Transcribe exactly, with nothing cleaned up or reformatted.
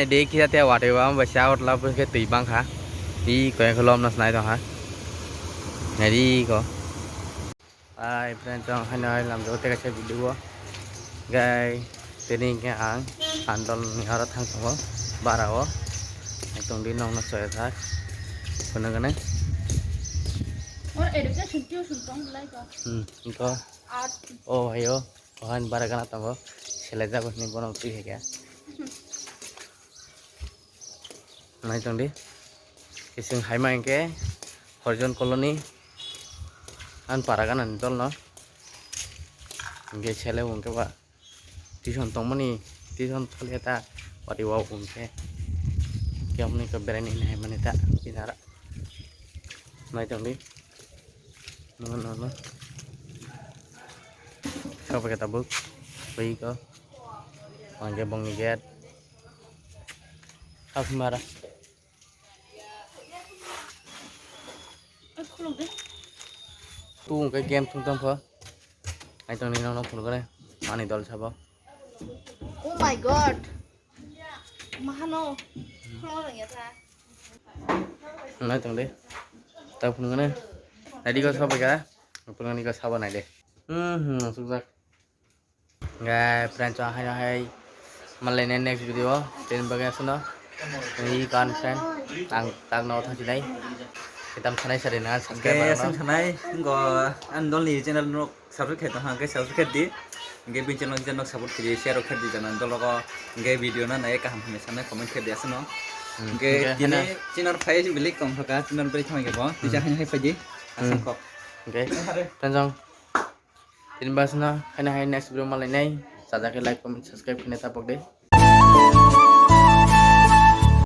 Di kisa te watwi ba bai sa hotla pun ke twi bang kha. Di ko yang lom nas nai dong ha. Nai di ko. Ai friend, chong hai nai lam jo te kaisa video. Gai tini ke ang andol ni aro thang tongo bara o. Tong di nong no choi thak. Kono gane. Or education tuition tong lai ko. Hmm, ko. Art. Oh, ayo. Ohan bara gana tongo. Selai jago ni bono twi hega. Nai tong di. Kising hai ma hingke Horjon Colony. An para gana ni dol no. Hingke sele hingke ba. Tuition tongmani, tuition thole ta. Wati wow hingke. Kiyamni ko berani nai mani ta. Inara. Nai tong di. No, no, no. Sobo ke tabuk. Bai ko. Hingke bongni gate. Kau mara. Tu hingke game thung tong pho. Ai tong ni nong nong phunukre. Ani dol sabo. Oh my God. Mahano. Khulong rang ya ta. Nai tong de. Ta phunukne. Nai di ko sabo ka. Phunukni ko sabo nai de. Hmm, hmm, sukjak. Ngai friend, chong hai hai malai ne next video. Tin bagwi asno. Ni kan friend. Ang tak no thang sinai. Kitam sanai sari na Hingke subscribe aswng sanai, hingke ang dol ni channel no subscribe khai tong hingke subscribe di. Hingke bini channel no support khai di, share khai di jana dol rogo. Hingke video no nai kaham hwnwi sanai comment khai di aswk no. Hmm, hingke hingke tini hwnwi. Channel phai belai kom thaka, channel beri thang hingke bo. Tisa Hmm. Hai hai phai di. Hmm. Aswk kok. Hingke. Friend, chong. Tini bagwi asno, haino hai next video malai nai. Sajak khe like, comment, subscribe khe nai tapok de.